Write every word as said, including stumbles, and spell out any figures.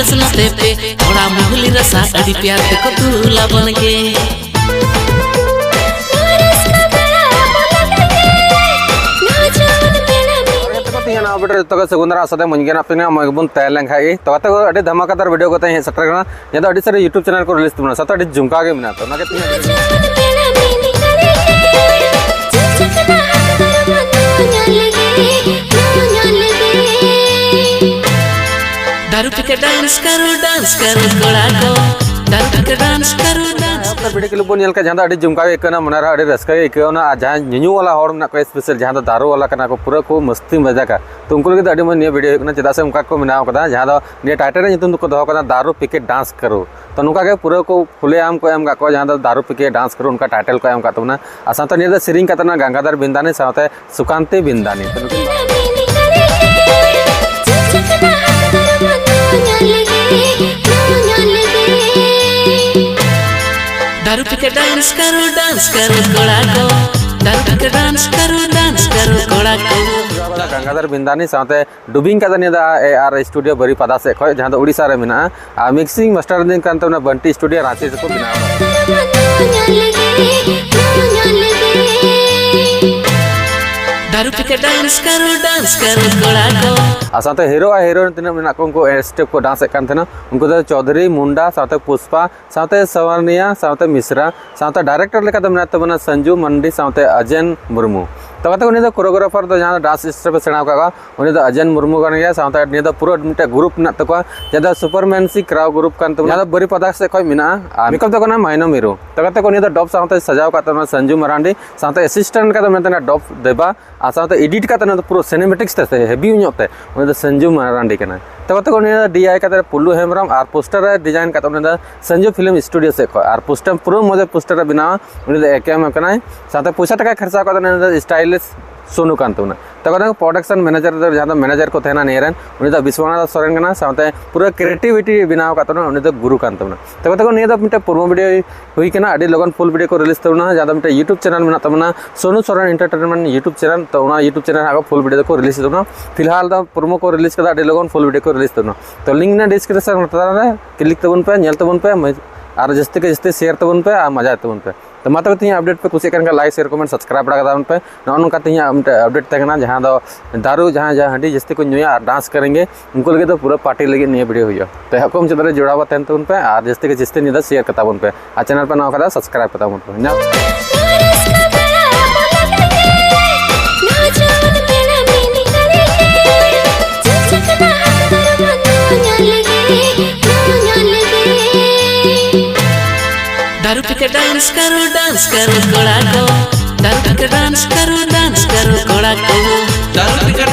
ᱥᱟᱞᱟᱛᱮ ᱯᱮ ᱛᱷᱚᱲᱟ ᱢᱩᱦᱞᱤ ᱨᱟᱥᱟ ᱟᱹᱰᱤ ᱯᱭᱟᱨ ᱛᱮᱠᱚ ᱫᱩᱞᱟᱵᱚᱱ ᱜᱮ᱾ ᱛᱮᱦᱮᱧ ᱱᱟᱣᱟ video ᱨᱮ ᱡᱚᱛᱚ ᱜᱮ ᱥᱟᱹᱜᱩᱱ ᱫᱟᱨᱟᱢ ᱟᱥᱟ ᱛᱮ ᱢᱚᱡᱽ ᱜᱮ ᱢᱮᱱᱟᱜ ᱯᱮᱭᱟ, ᱢᱚᱡᱽ ᱜᱮᱵᱚᱱ ᱛᱟᱦᱮᱸ ᱞᱮᱱ ᱠᱷᱟᱡ ᱜᱮ᱾ ᱛᱚ ᱜᱟᱛᱮ ᱠᱚ, ᱟᱹᱰᱤ ᱫᱷᱟᱢᱟᱠᱟᱫᱟᱨ video ᱠᱟᱛᱮ ᱦᱮᱡ ᱥᱮᱴᱮᱨ ᱠᱟᱱᱟ᱾ ᱱᱤᱭᱟᱹ ᱫᱚ ᱟᱹᱰᱤ ᱥᱟᱨᱟ YouTube channel ᱠᱚ release ᱛᱟᱵᱚᱱᱟ, ᱥᱟᱶᱛᱮ ᱟᱹᱰᱤ ᱡᱷᱩᱢᱠᱟ ᱜᱮ ᱢᱮᱱᱟᱜᱼᱟ᱾ ᱛᱚ ᱚᱱᱟ ᱜᱮ ᱛᱮᱦᱮᱧ ᱫᱟᱨᱩ ᱯᱤᱠᱮ dance ᱠᱟᱨᱳ, dance ᱠᱟᱨᱳ ᱠᱚᱲᱟ ᱠᱚ, ᱫᱟᱨᱩ ᱯᱤᱠᱮ dance ᱠᱟᱨᱳ, dance ᱟᱯᱮ video clip ᱵᱚᱱ ᱧᱮᱞ ᱠᱮᱫ, ᱡᱟᱦᱟᱸ ᱫᱚ ᱟᱹᱰᱤ ᱡᱷᱩᱢᱠᱟ ᱜᱮ ᱟᱹᱭᱠᱟᱹᱣ ᱮᱱᱟ, ᱢᱚᱱᱮ ᱨᱮ ᱟᱹᱰᱤ ᱨᱟᱹᱥᱠᱟᱹ ᱜᱮ ᱟᱹᱭᱠᱟᱹᱣ ᱮᱱᱟ᱾ ᱟᱨ ᱡᱟᱦᱟᱸᱭ ᱧᱩᱧᱩ ᱣᱟᱞᱟ ᱦᱚᱲ ᱢᱮᱱᱟᱜ ᱠᱚᱣᱟ, special ᱡᱟᱦᱟᱸ ᱫᱚ ᱫᱟᱨᱩ ᱣᱟᱞᱟ ᱠᱟᱱᱟ ᱠᱚ, ᱯᱩᱨᱟᱹ ᱠᱚ ᱢᱟᱹᱥᱛᱤ ᱢᱟᱡᱟ ᱠᱟ, ᱛᱚ ᱩᱱᱠᱩ ᱞᱟᱹᱜᱤᱫ ᱫᱚ ᱟᱹᱰᱤ ᱢᱚᱡᱽ ᱱᱤᱭᱟᱹ video ᱦᱩᱭᱩᱜ ᱠᱟᱱᱟ᱾ ᱪᱮᱫᱟᱜ ᱥᱮ ᱚᱱᱠᱟ ᱠᱚ ᱵᱮᱱᱟᱣ ᱠᱟᱫᱟ, ᱡᱟᱦᱟᱸ ᱫᱚ ᱱᱤᱭᱟᱹ title ᱨᱮ ᱧᱩᱛᱩᱢ ᱫᱚᱠᱚ ᱫᱚᱦᱚ ᱠᱟᱫᱟ ᱫᱟᱨᱩ ᱯᱤᱠᱮ dance ᱠᱟᱨᱳ᱾ ᱛᱚ ᱱᱚᱝᱠᱟ ᱜᱮ ᱯᱩᱨᱟᱹ ᱠᱚ ᱠᱷᱩᱞᱮ ᱟᱢ ᱠᱚ ᱮᱢ ᱠᱟᱜ ᱠᱚᱣᱟ, ᱡᱟᱦᱟᱸ ᱫᱚ ᱫᱟᱨᱩ ᱯᱤᱠᱮ dance ᱠᱟᱨᱳ, ᱚᱱᱠᱟ title ᱠᱚ ᱮᱢ ᱠᱟᱜ ᱛᱟᱵᱚᱱᱟ᱾ ᱟᱨ ᱥᱟᱶᱛᱮ ᱱᱤᱭᱟᱹ ᱫᱚ ᱥᱮᱨᱮᱧ ᱠᱟᱫ ᱛᱟᱵᱚᱱᱟ ᱜᱟᱝᱜᱟᱫᱷᱟᱨ ᱵᱤᱱᱫᱟᱱᱤ ᱥᱟᱶᱛᱮ ᱥᱩᱠᱟᱱᱛᱤ ᱵᱤᱱᱫᱟᱱᱤ᱾ ᱫᱟᱨᱩ ᱯᱤᱠᱮ dance ᱠᱟᱨᱳ, dance ᱠᱟᱨᱳ ᱠᱚᱲᱟ ᱠᱚ, ᱫᱟᱨᱩ ᱯᱤᱠᱮ dance ᱠᱟᱨᱳ, dance ᱠᱟᱨᱳ ᱠᱚᱲᱟ ᱠᱚ᱾ ᱜᱟᱝᱜᱟᱫᱷᱟᱨ ᱵᱤᱱᱫᱟᱱᱤ ᱥᱟᱶᱛᱮ dubbing ᱠᱟᱫᱟ ᱱᱤᱭᱟᱹ ᱫᱚ AR studio ᱵᱟᱨᱤᱯᱟᱫᱟ ᱥᱮᱫ ᱠᱷᱚᱱ, ᱡᱟᱦᱟᱸ ᱫᱚ ᱳᱰᱤᱥᱟ ᱨᱮ ᱢᱮᱱᱟᱜᱼᱟ᱾ ᱟᱨ mixing mastering ᱠᱟᱱ ᱛᱟᱵᱚᱱᱟ ᱵᱟᱱᱴᱤ studio, ᱨᱟᱸᱪᱤ ᱨᱮᱠᱚ ᱵᱮᱱᱟᱣ ᱠᱟᱫᱟ᱾ ᱫᱟᱨᱩ ᱯᱤᱠᱮ dance ᱠᱟᱨᱳ, dance ᱠᱟᱨᱳ ᱠᱚᱲᱟ ᱠᱚ᱾ ᱟᱨ ᱥᱟᱶᱛᱮ hero ᱟᱨ heroine ᱛᱤᱱᱟᱹᱜ ᱢᱮᱱᱟᱜ ᱠᱚ, ᱩᱱᱠᱩ step ᱠᱚ dance ᱮᱫ ᱠᱟᱱ ᱛᱟᱦᱮᱱᱟ, ᱩᱱᱠᱩ ᱫᱚ ᱪᱳᱫᱷᱩᱨᱤ, ᱢᱩᱱᱰᱟ, ᱥᱟᱶᱛᱮ ᱯᱩᱥᱯᱟ, ᱥᱟᱶᱛᱮ ᱥᱟᱣᱟᱨᱱᱤᱭᱟ, ᱥᱟᱶᱛᱮ ᱢᱤᱥᱨᱟ, ᱥᱟᱶᱛᱮ director ᱞᱮᱠᱟᱛᱮ ᱢᱮᱱᱟᱭ ᱛᱟᱵᱚᱱᱟ ᱥᱟᱱᱡᱩ ᱢᱟᱱᱰᱤ ᱥᱟᱶᱛᱮ ᱟᱡᱮᱱ ᱢᱩᱨᱢᱩ᱾ ᱛᱚ ᱜᱟᱛᱮ ᱠᱚ, ᱩᱱᱤ ᱫᱚ choreographer ᱫᱚ ᱡᱟᱦᱟᱸ ᱫᱚ dance step ᱮ ᱥᱮᱬᱟ ᱟᱠᱟᱫ ᱠᱚᱣᱟ, ᱩᱱᱤ ᱫᱚ ᱟᱡᱮᱱ ᱢᱩᱨᱢᱩ ᱠᱟᱱ ᱜᱮᱭᱟ᱾ ᱥᱟᱶᱛᱮ ᱱᱤᱭᱟᱹ ᱫᱚ ᱯᱩᱨᱟᱹ ᱢᱤᱫᱴᱮᱱ group ᱢᱮᱱᱟᱜ ᱛᱟᱠᱚᱣᱟ, ᱡᱟᱦᱟᱸ ᱫᱚ ᱥᱩᱯᱟᱨᱢᱮᱱ ᱥᱤ ᱠᱨᱟᱣ group ᱠᱟᱱ ᱛᱟᱵᱚᱱᱟ, ᱡᱟᱦᱟᱸ ᱫᱚ ᱵᱟᱹᱨᱤᱯᱟᱫᱟ ᱥᱮᱫ ᱠᱷᱚᱱ ᱢᱮᱱᱟᱜᱼᱟ᱾ ᱟᱨ makeup ᱫᱚ ᱠᱟᱱᱟ ᱢᱟᱭᱱᱚ ᱢᱤᱨᱩ᱾ ᱛᱚ ᱜᱟᱛᱮ ᱠᱚ, ᱱᱤᱭᱟᱹ ᱫᱚ ᱰᱚᱵ ᱥᱟᱶᱛᱮ ᱥᱟᱡᱟᱣ ᱟᱠᱟᱫ ᱛᱟᱵᱚᱱᱟ ᱥᱟᱱᱡᱩ ᱢᱟᱨᱟᱱᱰᱤ, ᱥᱟᱶᱛᱮ assistant ᱞᱮᱠᱟᱛᱮ ᱢᱮᱱᱟᱭ ᱛᱟᱵᱚᱱᱟ ᱰᱚᱵ ᱫᱮᱵᱟ, ᱟᱨ ᱥᱟᱶᱛᱮ edit ᱠᱟᱛᱮ ᱱᱚᱣᱟ ᱫᱚ ᱯᱩᱨᱟᱹ cinematics ᱛᱮ ᱥᱮ heavy ᱧᱚᱜ ᱛᱮ ᱩᱱᱤ ᱫᱚ ᱥᱟᱱᱡᱩ ᱢᱟᱨᱟᱱᱰᱤ ᱠᱟᱱᱟᱭ᱾ ᱛᱚ ᱜᱟᱛᱮ ᱠᱚ, ᱱᱤᱭᱟᱹ ᱫᱚ DI ᱠᱟᱛᱮ ᱯᱩᱞᱩ ᱦᱮᱢᱵᱨᱚᱢ, ᱟᱨ poster ᱮ design ᱠᱟᱛᱮ ᱩᱱᱤ ᱫᱚ ᱥᱟᱱᱡᱩ film studio ᱥᱮᱫ ᱠᱷᱚᱱ, ᱟᱨ poster ᱯᱩᱨᱟᱹ ᱢᱚᱡᱽ poster ᱮ ᱵᱮᱱᱟᱣᱟ, ᱩᱱᱤ ᱫᱚ AKM ᱠᱟᱱᱟᱭ᱾ ᱥᱟᱶᱛᱮ ᱯᱚᱭᱥᱟ ᱴᱟᱠᱟᱭ ᱠᱷᱚᱨᱪᱟ ᱠᱟᱛᱮ ᱩᱱᱤ ᱫᱚ stylist ᱥᱳᱱᱩ ᱠᱟᱱ ᱛᱟᱵᱚᱱᱟ᱾ ᱛᱚᱵᱮ ᱫᱚ ᱯᱨᱚᱰᱟᱠᱥᱚᱱ ᱢᱮᱱᱮᱡᱟᱨ ᱫᱚ, ᱡᱟᱦᱟᱸ ᱫᱚ ᱢᱮᱱᱮᱡᱟᱨ ᱠᱚ ᱛᱟᱦᱮᱱᱟ ᱱᱤᱭᱟᱹ ᱨᱮᱱ, ᱩᱱᱤ ᱫᱚ ᱵᱤᱥᱣᱚᱱᱟᱛᱷ ᱥᱚᱨᱮᱱ ᱠᱟᱱᱟ, ᱥᱟᱶᱛᱮ ᱯᱩᱨᱟᱹ ᱠᱨᱤᱭᱮᱴᱤᱵᱷᱤᱴᱤ ᱵᱮᱱᱟᱣ ᱟᱠᱟᱫ ᱛᱟᱵᱚᱱᱟ, ᱩᱱᱤ ᱫᱚ ᱜᱩᱨᱩ ᱠᱟᱱ ᱛᱟᱵᱚᱱᱟ᱾ ᱛᱚᱵᱮ ᱛᱚᱠᱷᱚᱱ ᱱᱤᱭᱟᱹ ᱫᱚ ᱢᱤᱫᱴᱮᱱ ᱯᱨᱳᱢᱳ ᱵᱷᱤᱰᱤᱭᱳ ᱦᱩᱭ ᱠᱟᱱᱟ, ᱟᱹᱰᱤ ᱞᱚᱜᱚᱱ ᱯᱷᱩᱞ ᱵᱷᱤᱰᱤᱭᱳ ᱠᱚ ᱨᱤᱞᱤᱡᱽ ᱛᱟᱵᱚᱱᱟ᱾ ᱡᱟᱦᱟᱸ ᱫᱚ ᱢᱤᱫᱴᱮᱱ ᱭᱩᱴᱩᱵᱽ ᱪᱮᱱᱮᱞ ᱢᱮᱱᱟᱜ ᱛᱟᱵᱚᱱᱟ, ᱥᱳᱱᱩ ᱥᱚᱨᱮᱱ ᱮᱱᱴᱟᱨᱴᱮᱱᱢᱮᱱᱴ ᱭᱩᱴᱩᱵᱽ ᱪᱮᱱᱮᱞ᱾ ᱛᱚ ᱚᱱᱟ ᱭᱩᱴᱩᱵᱽ ᱪᱮᱱᱮᱞ ᱨᱮ ᱯᱷᱩᱞ ᱵᱷᱤᱰᱤᱭᱳ ᱫᱚᱠᱚ ᱨᱤᱞᱤᱡᱽ ᱛᱟᱵᱚᱱᱟ᱾ ᱯᱷᱤᱞᱦᱟᱞ ᱫᱚ ᱯᱨᱳᱢᱳ ᱠᱚ ᱨᱤᱞᱤᱡᱽ ᱠᱟᱫᱟ, ᱟᱹᱰᱤ ᱞᱚᱜᱚᱱ ᱯᱷᱩᱞ ᱵᱷᱤᱰᱤᱭᱳ ᱠᱚ ᱨᱤᱞᱤᱡᱽ ᱛᱟᱵᱚᱱᱟ᱾ ᱛᱚ ᱞᱤᱝᱠ ᱢᱮᱱᱟᱜᱼᱟ ᱰᱤᱥᱠᱨᱤᱯᱥᱚᱱ ᱞᱟᱛᱟᱨ ᱨᱮ, ᱠᱞᱤᱠ ᱛᱟᱵᱚᱱ ᱯᱮ, ᱧᱮᱞ ᱛᱟᱵᱚᱱ ᱯᱮ, ᱟᱨ ᱡᱟᱹᱥᱛᱤ ᱠᱮ ᱡᱟᱹᱥᱛᱤ ᱥᱮᱭᱟᱨ ᱛᱟᱵᱚᱱ ᱯᱮ ᱟᱨ ᱢᱟᱡᱟᱭ ᱛᱟᱵᱚᱱ ᱯᱮ᱾ ᱛᱚ ᱢᱟ ᱛᱚᱵᱮ ᱛᱮᱦᱮᱧᱟᱜ ᱟᱯᱰᱮᱴ ᱯᱮ ᱠᱩᱥᱤᱭᱟᱜ ᱠᱟᱱ ᱠᱷᱟᱱ ᱞᱟᱭᱤᱠ, ᱥᱮᱭᱟᱨ, ᱠᱚᱢᱮᱱᱴ, ᱥᱟᱵᱥᱠᱨᱟᱭᱤᱵ ᱵᱟᱲᱟ ᱠᱟᱛᱟ ᱵᱚᱱ ᱯᱮ᱾ ᱱᱚᱜᱼᱚ ᱱᱚᱝᱠᱟ ᱛᱮᱦᱮᱧᱟᱜ ᱢᱤᱫᱴᱮᱱ ᱟᱯᱰᱮᱴ ᱛᱟᱦᱮᱸ ᱠᱟᱱᱟ, ᱡᱟᱦᱟᱸ ᱫᱚ ᱫᱟᱨᱩ, ᱡᱟᱦᱟᱸ ᱡᱟᱦᱟᱸ ᱦᱟᱺᱰᱤ ᱡᱟᱹᱥᱛᱤ ᱠᱚ ᱧᱩᱭᱟ ᱟᱨ ᱰᱟᱱᱥ ᱠᱚᱨᱮᱸᱜᱮ, ᱩᱱᱠᱩ ᱞᱟᱹᱜᱤᱫ ᱫᱚ ᱯᱩᱨᱟᱹ ᱯᱟᱨᱴᱤ ᱞᱟᱹᱜᱤᱫ ᱱᱤᱭᱟᱹ ᱵᱷᱤᱰᱤᱭᱳ ᱦᱩᱭᱩᱜᱼᱟ᱾ ᱛᱚ ᱮᱦᱚᱵ ᱠᱷᱚᱱ ᱢᱩᱪᱟᱹᱫ ᱫᱷᱟᱹᱨᱤᱡ ᱡᱚᱲᱟᱣ ᱠᱟᱛᱮ ᱛᱟᱦᱮᱱ ᱛᱟᱵᱚᱱ ᱯᱮ ᱟᱨ ᱡᱟᱹᱥᱛᱤ ᱠᱮ ᱡᱟᱹᱥᱛᱤ ᱱᱤᱭᱟᱹ ᱫᱚ ᱥᱮᱭᱟᱨ ᱠᱟᱛᱟ ᱵᱚᱱ ᱯᱮ ᱟᱨ ᱪᱮᱱᱮᱞ ᱯᱮ ᱱᱟᱣᱟ ᱠᱷᱟᱱ ᱫᱚ ᱥᱟᱵᱥᱠᱨᱟᱭᱤᱵ ᱠᱟᱛᱟ ᱵᱚᱱ ᱯᱮ᱾ ᱧᱟᱢ दारू पी के डांस करो, डांस करो थोड़ा को। दारू पी के डांस करो, डांस करो थोड़ा को। दारू पी के